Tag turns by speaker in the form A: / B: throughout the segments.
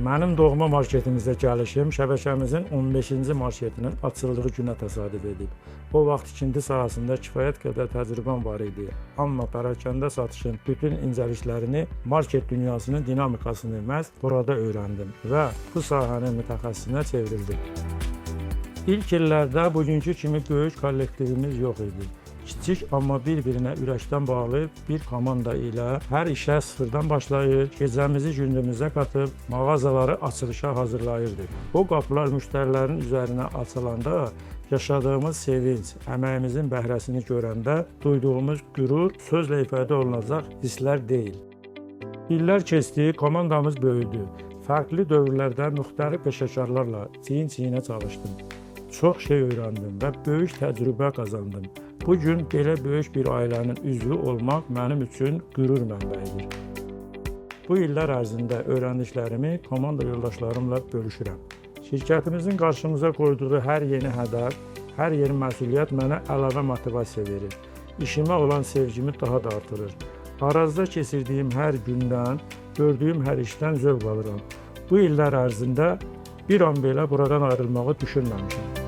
A: Mənim doğma marketimizə gəlişim şəbəkəmizin 15-ci marketinin açıldığı günə təsadüf edib. O vaxt tikinti sahəsində kifayət qədər təcrübəm var idi. Amma pərakəndə satışın bütün incəliklərini, market dünyasının dinamikasını məhz burada öyrəndim və bu sahənin mütəxəssisinə çevrildim. İlk illərdə bugünkü kimi böyük kollektivimiz yox idi. Kiçik, amma bir-birinə ürəkdən bağlı bir komanda ilə hər işə sıfırdan başlayır, gecəmizi gündüzümüzə qatıb mağazaları açılışa hazırlayırdıq. O qapılar müştərilərin üzərinə açılanda yaşadığımız sevinc, əməyimizin bəhrəsini görəndə duyduğumuz qürur sözlə ifadə olunacaq hisslər deyil. İllər keçdi, komandamız böyüdü. Fərqli dövrlərdə müxtəlif peşəkarlarla çiyin-çiyinə çalışdım. Çox şey öyrəndim və böyük təcrübə qazandım. Bu gün belə böyük bir ailənin üzvü olmaq mənim üçün qürur mənbəyidir. Bu illər ərzində öyrəndiklərimi komanda yoldaşlarımla bölüşürəm. Şirkətimizin qarşımıza qoyduğu hər yeni hədəf, hər yeni məsuliyyət mənə əlavə motivasiya verir. İşimə olan sevgimi daha da artırır. Arazda keçirdiyim hər gündən, gördüyüm hər işdən zövq alıram. Bu illər ərzində bir an belə buradan ayrılmağı düşünməmişəm.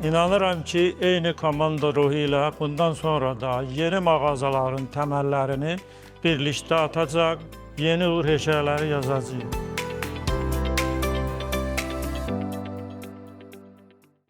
A: İnanıram ki, eyni komanda ruhu ilə bundan sonra da yeni mağazaların təməllərini birlikdə atacaq, yeni uğur hekayələri yazacağıq.